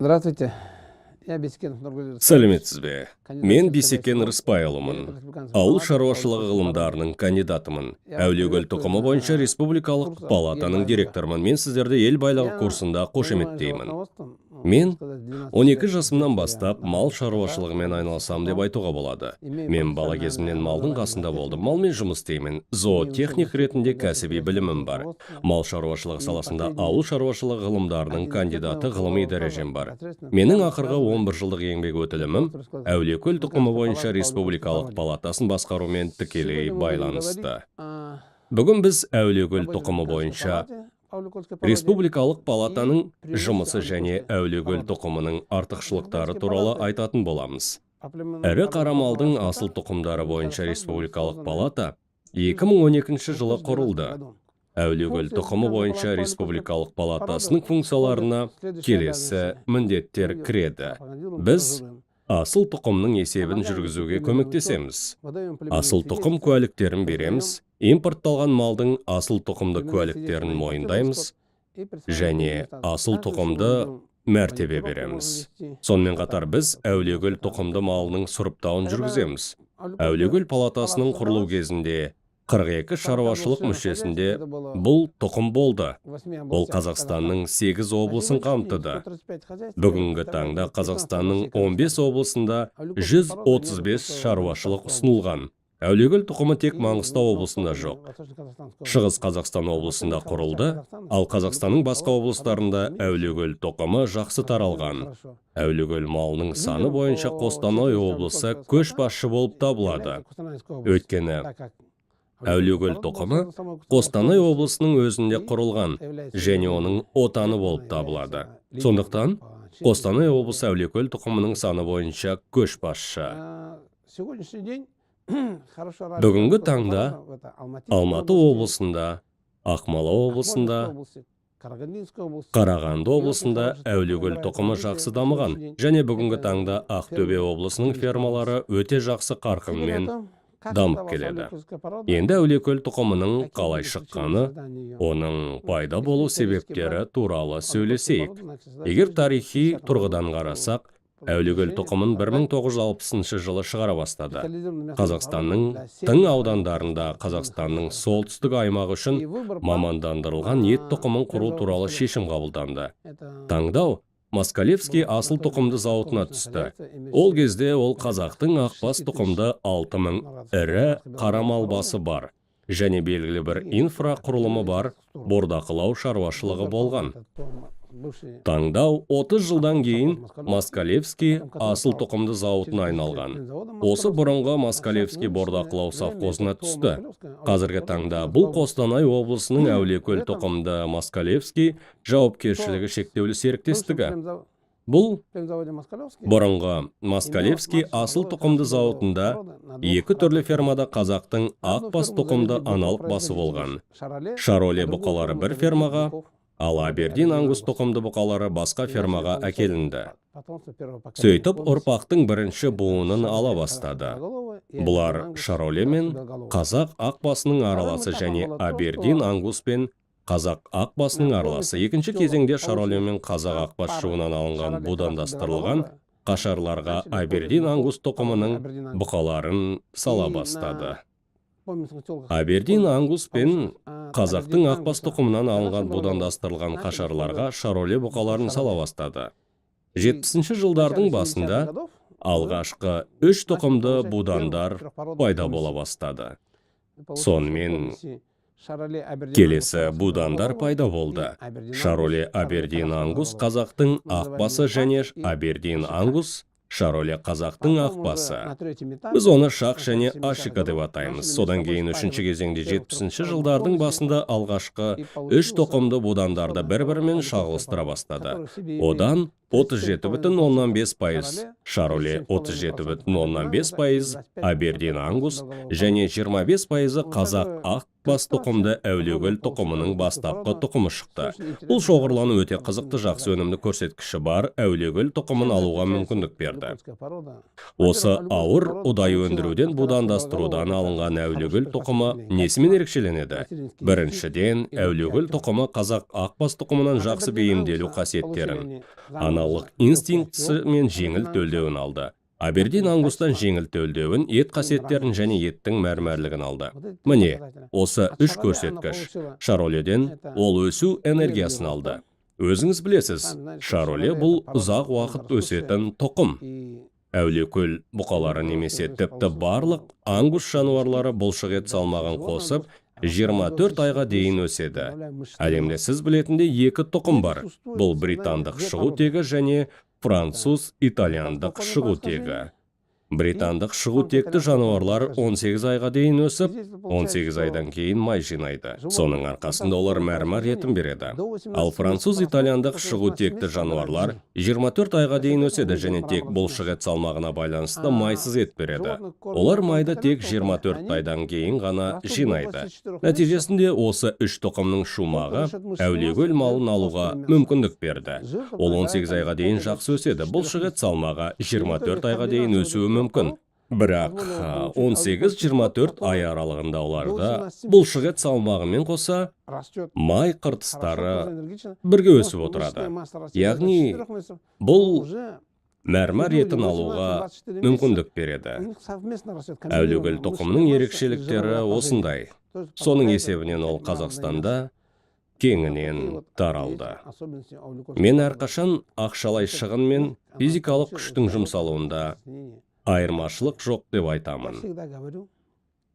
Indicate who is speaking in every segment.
Speaker 1: Здравствуйте. Я Бейсекенов Нұргүл.
Speaker 2: Сәлеметсіз бе? Мен Бейсекен Рыспайұлымын. Ауыл шаруашылығы ғылымдарының кандидатымын. Әулиекөл тұқымы бойынша республикалық палатаның директорымын. Мен сіздерді «Ел байлығы» курсында қошеметтеймін. Мен 12 жасымнан бастап мал шаруашылығымен айналысамын деп айтуға болады. Мен бала кезімнен малдың қасында болдым. Малмен жұмыс істеймін. Зоотехник ретінде кәсіби білімім бар. Мал шаруашылығы саласында ауыл шаруашылығы ғылымдарының кандидаты ғылыми дәрежем бар. Менің ақырғы 11 жылдық еңбек өтілімім Әулиекөл тұқымы бойынша республикалық палатасын басқарумен тікелей байланысты. Бүгін біз Әулиекөл тұқымы бойынша республикалық палатаның жұмысы және Әулиекөл тұқымының артықшылықтары туралы айтатын боламыз. Ірі қара малдың асыл тұқымдары бойынша республикалық палата 2012 жылы құрылды. Әулиекөл тұқымы бойынша республикалық палатасының функцияларына келесі міндеттер кіреді. Біз асыл тұқымның есебін жүргізуге көмектесеміз. Асыл тұқым куәліктерін береміз, импортталған малдың асыл тұқымды куәліктерін мойындаймыз және асыл тұқымды мәртебе береміз. Сонымен қатар біз Әулиекөл тұқымды малының сұрыптауын жүргіземіз. Әулиекөл палатасының құрылу кезінде 42 шаруашылық мүшесінде бұл тұқым болды. Ол Қазақстанның 8 облысын қамтыды. Бүгінгі таңда Қазақстанның 15 облысында 135 шаруашылық ұсынылған. Әулиекөл тұқымы тек Маңғыстау облысында жоқ. Шығыс Қазақстан облысында құрылды, ал Қазақстанның басқа облыстарында Әулиекөл тұқымы жақсы таралған. Әулиекөл малының саны бойынша Қостанай облысы көшбасшы болып табылады. Өйткені Әулиекөл тұқымы Қостанай облысының өзінде құрылған және оның отаны болып табылады. Сондықтан Қостанай облысы Әулиекөл тұқымының саны бойынша көшбасшы. Бүгінгі таңда Алматы облысында, Ақмола облысында, Қарағанды облысында Әулиекөл тұқымы жақсы дамыған және бүгінгі таңда Ақтөбе облысының фермалары өте жақсы қарқынмен дамып келеді. Енді Әулиекөл тұқымының қалай шыққаны, оның пайда болу себептері туралы сөйлесейік. Егер тарихи тұрғыдан қарасақ, Әулиекөл тұқымын 1960 жылы шығара бастады. Қазақстанның тың аудандарында Қазақстанның солтүстік аймағы үшін мамандандырылған ет тұқымын құру туралы шешім қабылданды. Таңдау Москалевский асыл тұқымды зауытына түсті. Ол кезде ол қазақтың ақбас тұқымды 6000 ірі қара мал басы бар және белгілі бір инфрақұрылымы бар бордақылау шаруашылығы болған. Таңдау 30 жылдан кейін Москалевский асыл тұқымды зауытына айналған. Осы бұрынғы Москалевский бордақылау совхозына түсті. Қазіргі таңда бұл Қостанай облысының Әулиекөл тұқымды Москалевский жауапкершілігі шектеулі серіктестігі. Бұл бұрынғы Москалевский асыл тұқымды зауытында екі түрлі фермада қазақтың ақбас тұқымды аналық басы болған. Шароле бұқалары бір фермаға, ал Абердин ангус тұқымды бұқалары басқа фермаға әкелінді. Сөйтіп, ұрпақтың бірінші буынын ала бастады. Бұлар Шароле мен қазақ ақбасының араласы және Абердин ангус пен қазақ ақбасының араласы. Екінші кезеңде Шароле мен қазақ ақбас жұбынан алынған будандастырылған қашарларға Абердин ангус тұқымының бұқаларын сала бастады. Абердин ангус пен қазақтың ақбас тұқымынан алынған будандастырылған қашарларға Шароле бұқаларын сала бастады. 70 жылдардың басында алғашқы үш тұқымды будандар пайда бола бастады. Сонымен келесі будандар пайда болды: Шароле Абердин ангус қазақтың ақбасы және Абердин ангус Шароле қазақтың ақбасы. Біз оны Шах және Ашика деп атаймыз. Содан кейін үшінші кезеңде, 70 жылдардың басында, алғашқы үш тұқымды будандарды бір-бірімен шағылыстыра бастады. Одан 37,5% Шароле, 37,5% Абердин ангус және 25%-ы қазақ ақ бас тұқымды Әулиекөл тұқымының бастапқы тұқымы шықты. Бұл шоғырлану өте қызықты, жақсы өнімді көрсеткіші бар Әулиекөл тұқымын алуға мүмкіндік берді. Осы ауыр ұдайы өндіруден, будандастырудан алынған Әулиекөл тұқымы несімен ерекшеленеді? Біріншіден, Әулиекөл тұқымы қазақ ақбас тұқымынан жақсы бейімделу қасиеттерін, аналық Аналық инстинктісі мен жеңіл төлдеуін алды. Абердин ангустан жеңіл төлдеуін, ет қасиеттерін және еттің мәрмәрлігін алды. Міне, осы үш көрсеткіш. Шароледен ол өсу энергиясын алды. Өзіңіз білесіз, шароле бұл ұзақ уақыт өсетін тұқым. Әулиекөл бұқалары немесе тіпті барлық ангус жануарлары бұлшық ет салмағын қосып, 24 айға дейін өседі. Әлемде сіз білетіндей екі тұқым бар. Бұл британдық шығу тегі және француз итальяндық шығу тегі. Британдық шығу текті жануарлар 18 айға дейін өсіп, 18 айдан кейін май жинайды. Соның арқасында олар мәрмәр етін береді. Ал француз итальяндық шығу текті жануарлар 24 айға дейін өседі және тек бұлшық ет салмағына байланысты майсыз ет береді. Олар майды тек 24 айдан кейін ғана жинайды. Нәтижесінде осы үш тұқымның шумағы Әулиекөл малын алуға мүмкіндік берді. Ол 18 айға дейін жақсы өседі. Бұлшық ет салмағы 24 айға дейін өсуі мүмкін. Бірақ 18-24 ай аралығында оларда бұлшық ет салмағымен қоса май қыртыстары бірге өсіп отырады. Яғни бұл мәрмәр етін алуға мүмкіндік береді. Әулиекөл тұқымының ерекшеліктері осындай. Соның есебінен ол Қазақстанда кеңінен таралды. Мен әрқашан ақшалай шығын мен физикалық күштің жұмсалуында айырмашылық жоқ деп айтамын.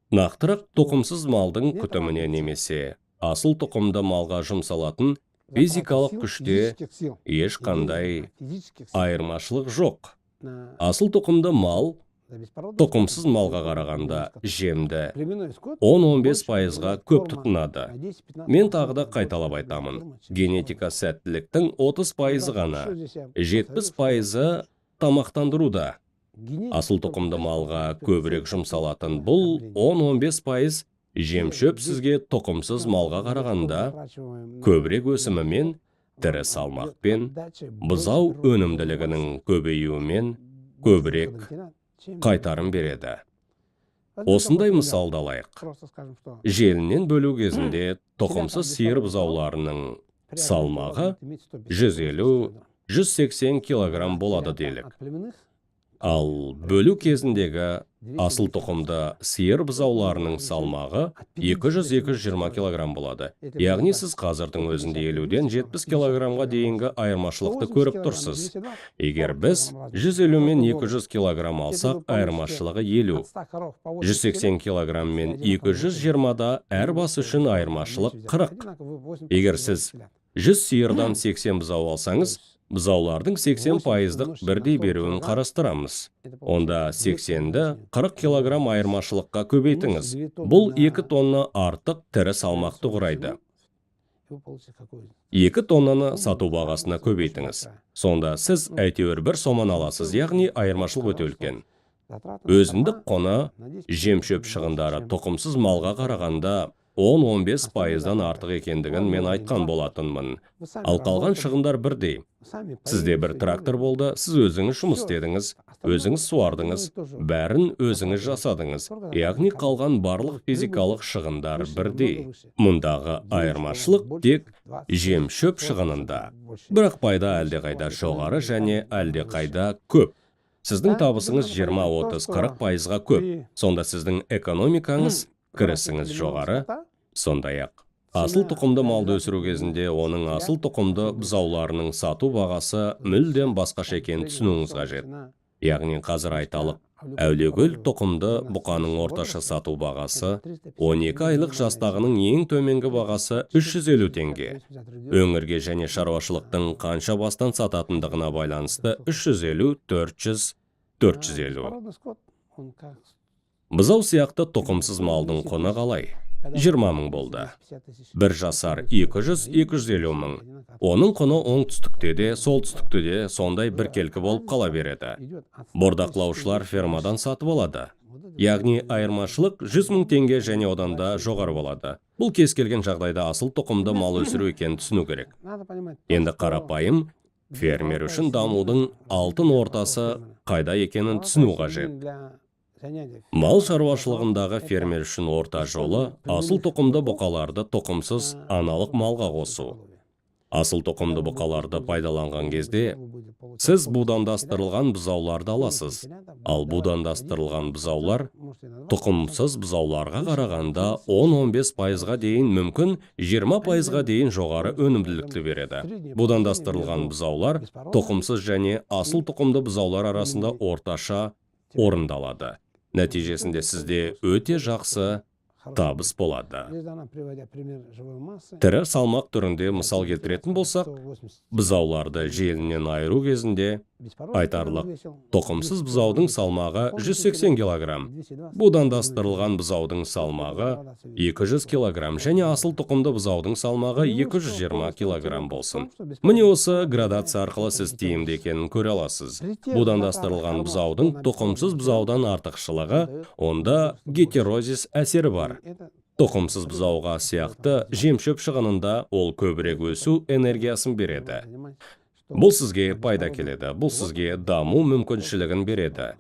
Speaker 2: Нақтырақ, тұқымсыз малдың күтіміне немесе асыл тұқымды малға жұмсалатын физикалық күште ешқандай айырмашылық жоқ. Асыл тұқымды мал тұқымсыз малға қарағанда жемді 10-15 пайызға көп тұтынады. Мен тағы да қайталап айтамын: генетика сәттіліктің 30 пайызы ғана, 70 пайызы тамақтандыруда. Асыл тұқымды малға көбірек жұмсалатын бұл 10-15% жемшөп сізге тұқымсыз малға қарағанда көбірек өсімімен, тірі салмақпен, бұзау өнімділігінің көбеюімен көбірек қайтарым береді. Осындай мысалды алайық: желіннен бөлу кезінде тұқымсыз сиыр бұзауларының салмағы 150-180 килограмм болады делік. Ал бөлу кезіндегі асыл тұқымды сиыр бұзауларының салмағы 200-220 килограмм болады. Яғни сіз қазірдің өзінде 50-ден 70 килограммға дейінгі айырмашылықты көріп тұрсыз. Егер біз 150 мен 200 килограмм алсақ, айырмашылығы 50. 180 килограмм мен 220-да әр бас үшін айырмашылық 40. Егер сіз 100 сиырдан 80 бұзау алсаңыз, бұзаулардың 80 пайыздық бірдей беруін қарастырамыз. Онда 80-ді 40 килограмм айырмашылыққа көбейтіңіз. Бұл 2 тонна артық тірі салмақты құрайды. 2 тоннаны сату бағасына көбейтіңіз. Сонда сіз әйтеуір бір соманы аласыз, яғни айырмашылық өте үлкен. Өзіндік құны, жемшөп шығындары тұқымсыз малға қарағанда 10-15 пайыздан артық екендігін мен айтқан болатынмын. Ал қалған шығындар бірдей. Сізде бір трактор болды, сіз өзіңіз жұмыс істедіңіз, өзіңіз суардыңыз, бәрін өзіңіз жасадыңыз. Яғни қалған барлық физикалық шығындар бірдей. Мұндағы айырмашылық тек жемшөп шығынында. Бірақ пайда әлдеқайда жоғары және әлдеқайда көп. Сіздің табысыңыз 20, 30, 40 пайызға көп. Сонда сіздің экономикаңыз, кірісіңіз жоғары. Сондай-ақ асыл тұқымды малды өсіру кезінде оның асыл тұқымды бұзауларының сату бағасы мүлдем басқаша екенін түсінуіңіз қажет. Яғни қазір айталық, Әулиекөл тұқымды бұқаның орташа сату бағасы, 12 айлық жастағының ең төменгі бағасы 350 теңге. Өңірге және шаруашылықтың қанша бастан сататындығына байланысты 350, 400, 450. Бұзау сияқты тұқымсыз малдың құны қалай? 20 мың болды. Бір жасар 200-250 мың. Оның құны оңтүстікте де, солтүстікте де сондай біркелкі болып қала береді. Бордақылаушылар фермадан сатып алады. Яғни айырмашылық 100 мың теңге және одан да жоғары болады. Бұл кез келген жағдайда асыл тұқымды мал өсіру екенін түсіну керек. Енді қарапайым фермер үшін дамудың алтын ортасы қайда екенін түсіну қажет. Мал шаруашылығындағы фермер үшін орта жолы – асыл тұқымды бұқаларды тұқымсыз аналық малға қосу. Асыл тұқымды бұқаларды пайдаланған кезде сіз будандастырылған бұзауларды аласыз, ал будандастырылған бұзаулар тұқымсыз бұзауларға қарағанда 10-15%-ға дейін, мүмкін 20%-ға дейін жоғары өнімділікті береді. Будандастырылған бұзаулар тұқымсыз және асыл тұқымды бұзаулар арасында орташа орындалады. Нәтижесінде сізде өте жақсы табыс болады. Тірі салмақ түрінде мысал келтіретін болсақ, бұзауларды желіннен айыру кезінде, айтарлық, тұқымсыз бұзаудың салмағы 180 килограмм, будандастырылған бұзаудың салмағы 200 килограмм және асыл тұқымды бұзаудың салмағы 220 килограмм болсын. Міне, осы градация арқылы сіз тиімді екенін көре аласыз. Будандастырылған бұзаудың тұқымсыз бұзаудан артықшылығы: онда гетерозис әсері бар. Тұқымсыз бұзауға сияқты жемшөп шығынында ол көбірек өсу энергиясын береді. Бұл сізге пайда келеді, бұл сізге даму мүмкіншілігін береді.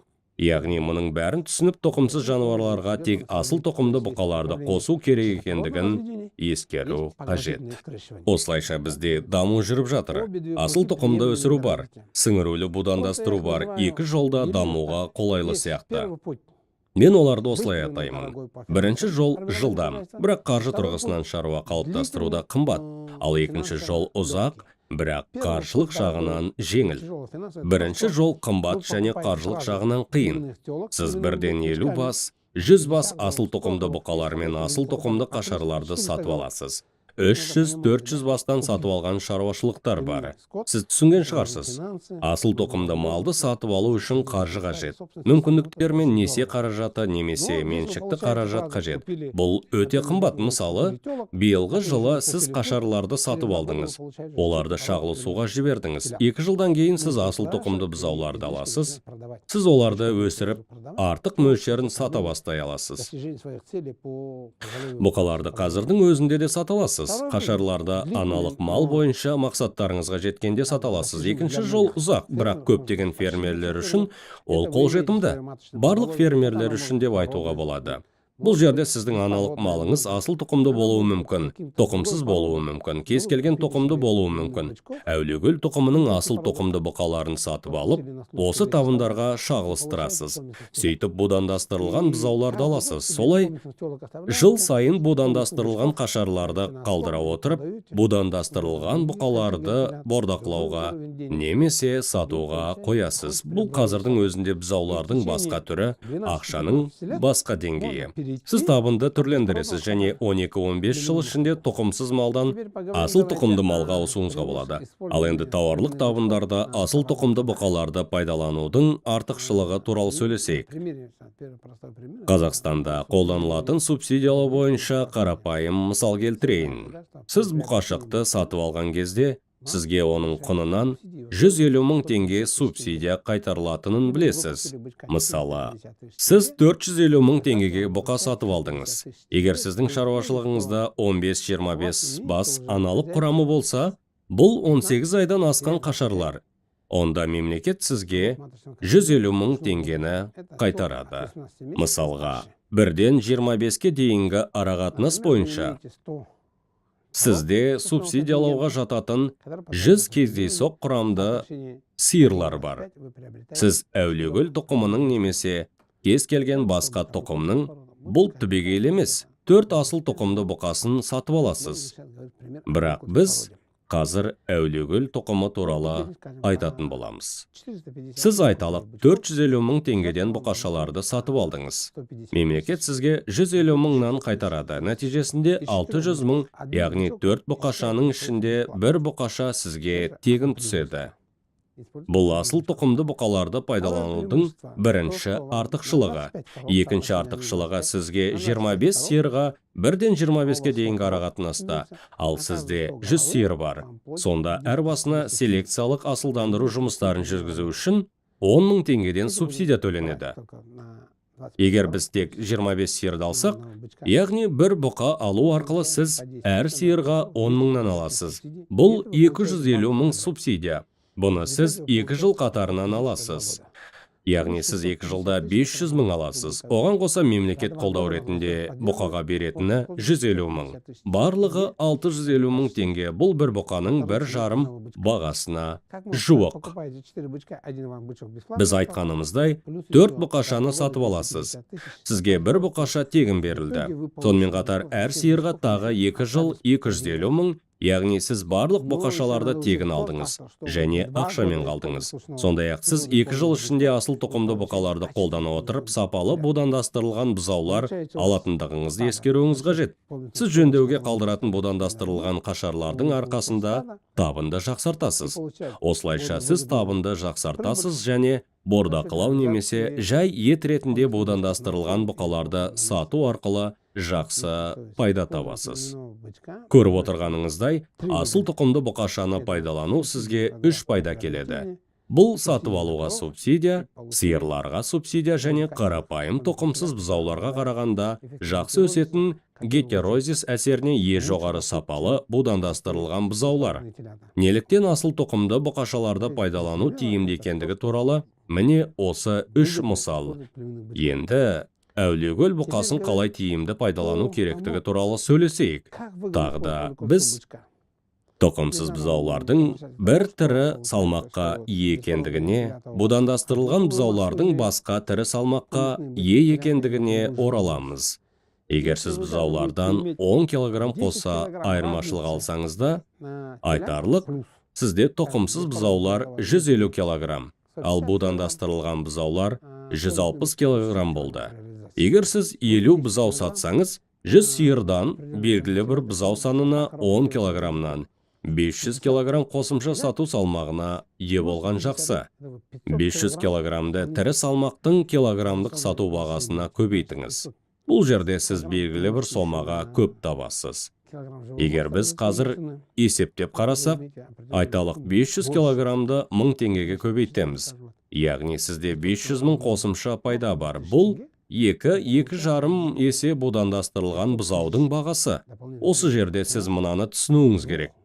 Speaker 2: Яғни мұның бәрін түсініп, тұқымсыз жануарларға тек асыл тұқымды бұқаларды қосу керек екендігін ескеру қажет. Осылайша, бізде даму жүріп жатыр. Асыл тұқымды өсіру бар, сіңірулі будандастыру бар. Екі жолда дамуға қолайлы сияқты. Мен оларды осылай атаймын: бірінші жол жылдам, бірақ қаржы тұрғысынан шаруа қалыптастыруда қымбат, ал екінші жол ұзақ, бірақ қаржылық жағынан жеңіл. Бірінші жол қымбат және қаржылық жағынан қиын. Сіз бірден 50 бас, 100 бас асыл тұқымды бұқалар мен асыл тұқымды қашарларды сатып аласыз. 300-400 бастан сатып алған шаруашылықтар бар. Сіз түсінген шығарсыз, асыл тұқымды малды сатып алу үшін қаржы қажет, мүмкіндіктер мен несие қаражаты немесе меншікті қаражат қажет. Бұл өте қымбат. Мысалы, биылғы жылы сіз қашарларды сатып алдыңыз, оларды шағылысуға жібердіңіз. 2 жылдан кейін сіз асыл тұқымды бұзауларды аласыз. Сіз оларды өсіріп, артық мөлшерін сата бастай аласыз. Бұқаларды қазірдің өзінде де сата аласыз, қашарларды аналық мал бойынша мақсаттарыңызға жеткенде сата аласыз. Екінші жол ұзақ, бірақ көптеген фермерлер үшін ол қолжетімді. Барлық фермерлер үшін деп айтуға болады. Бұл жерде сіздің аналық малыңыз асыл тұқымды болуы мүмкін, тұқымсыз болуы мүмкін, кез келген тұқымды болуы мүмкін. Әулиекөл тұқымының асыл тұқымды бұқаларын сатып алып, осы табындарға шағылыстырасыз. Сөйтіп, будандастырылған бұзауларды аласыз. Солай жыл сайын будандастырылған қашарларды қалдыра отырып, будандастырылған бұқаларды бордақылауға немесе сатуға қоясыз. Бұл қазірдің өзінде бұзаулардың басқа түрі, ақшаның басқа деңгейі. Сіз табынды түрлендіресіз және 12-15 жыл ішінде тұқымсыз малдан асыл тұқымды малға ауысуыңызға болады. Ал енді тауарлық табындарда асыл тұқымды бұқаларды пайдаланудың артықшылығы туралы сөйлесейік. Қазақстанда қолданылатын субсидиялау бойынша қарапайым мысал келтірейін. Сіз бұқашықты сатып алған кезде сізге оның құнынан 150 мың теңге субсидия қайтарылатынын білесіз. Мысалы, сіз 450 мың теңгеге бұқа сатып алдыңыз. Егер сіздің шаруашылығыңызда 15-25 бас аналық құрамы болса, бұл 18 айдан асқан қашарлар. Онда мемлекет сізге 150 мың теңгені қайтарады. Мысалға, бірден 25-ке дейінгі арақатынас бойынша сізде субсидиялауға жататын 100 кездейсоқ құрамды сиырлар бар. Сіз Әулиекөл тұқымының немесе кез келген басқа тұқымның, бұл түбегейлі емес, төрт асыл тұқымды бұқасын сатып аласыз. Бірақ біз қазір Әулиекөл тұқымы туралы айтатын боламыз. Сіз, айталық, 450 мың теңгеден бұқашаларды сатып алдыңыз. Мемлекет сізге 150 мыңнан қайтарады. Нәтижесінде 600 мың, яғни төрт бұқашаның ішінде бір бұқаша сізге тегін түседі. Бұл асыл тұқымды бұқаларды пайдаланудың бірінші артықшылығы. Екінші артықшылығы: сізге 25 сиырға, бірден 25-ке дейінгі арақатынаста, ал сізде 100 сиыр бар. Сонда әр басына селекциялық асылдандыру жұмыстарын жүргізу үшін 10 мың теңгеден субсидия төленеді. Егер біз тек 25 сиырды алсақ, яғни бір бұқа алу арқылы сіз әр сиырға 10 мыңнан аласыз. Бұл 250 мың субсидия. Бұны сіз 2 жыл қатарынан аласыз. Яғни сіз 2 жылда 500 мың аласыз. Оған қоса мемлекет қолдау ретінде бұқаға беретіні 150 мың. Барлығы 650 мың теңге. Бұл бір бұқаның 1,5 бағасына жуық. Біз айтқанымыздай, төрт бұқашаны сатып аласыз. Сізге бір бұқаша тегін берілді. Сонымен қатар әр сиырға тағы 2 жыл 250 мың, яғни сіз барлық бұқашаларды тегін алдыңыз және ақшамен қалдыңыз. Сондай ақ сіз 2 жыл ішінде асыл тұқымды бұқаларды қолдана отырып, сапалы будандастырылған бұзаулар алатындығыңызды ескеруіңіз қажет. Сіз жөндеуге қалдыратын будандастырылған қашарлардың арқасында табынды жақсартасыз. Осылайша, сіз табынды жақсартасыз және бордақылау немесе жай ет ретінде будандастырылған бұқаларды сату арқылы жақсы пайда табасыз. Көріп отырғаныңыздай, асыл тұқымды бұқашаны пайдалану сізге үш пайда келеді. Бұл сатып алуға субсидия, сиырларға субсидия және қарапайым тұқымсыз бұзауларға қарағанда жақсы өсетін, гетерозис әсеріне ие жоғары сапалы будандастырылған бұзаулар. Неліктен асыл тұқымды бұқашаларды пайдалану тиімді екендігі туралы міне осы үш мысал. Енді Әулиекөл бұқасын қалай тиімді пайдалану керектігі туралы сөйлесейік. Тағы да біз тұқымсыз бұзаулардың бір тірі салмаққа ие екендігіне, будандастырылған бұзаулардың басқа тірі салмаққа ие екендігіне ораламыз. Егер сіз бұзаулардан 10 килограмм қоса айырмашылық алсаңыз да, айтарлық, сізде тұқымсыз бұзаулар 150 килограмм, ал будандастырылған бұзаулар 160 килограмм болды. Егер сіз 50 бұзау сатсаңыз, 100 сиырдан белгілі бір бұзау санына 10 килограммнан 500 килограмм қосымша сату салмағына ие болған жақсы. 500 килограммды тірі салмақтың килограммдық сату бағасына көбейтіңіз. Бұл жерде сіз белгілі бір сомаға көп табасыз. Егер біз қазір есептеп қарасақ, айталық, 500 килограммды 1000 теңгеге көбейтеміз. Яғни сізде 500 мың қосымша пайда бар. Бұл екі, 2,5 есе будандастырылған бұзаудың бағасы. Осы жерде сіз мынаны түсінуіңіз керек.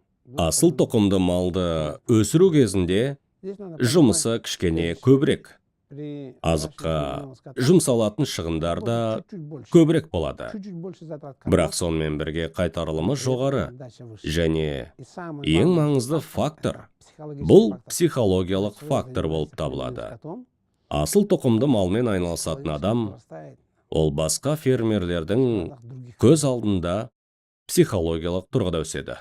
Speaker 2: Асыл тұқымды малды өсіру кезінде жұмысы кішкене көбірек. Азыққа жұмсалатын шығындар да көбірек болады. Бірақ сонымен бірге қайтарылымы жоғары және ең маңызды фактор бұл психологиялық фактор болып табылады. Асыл тұқымды малмен айналысатын адам ол басқа фермерлердің көз алдында психологиялық тұрғыда өседі.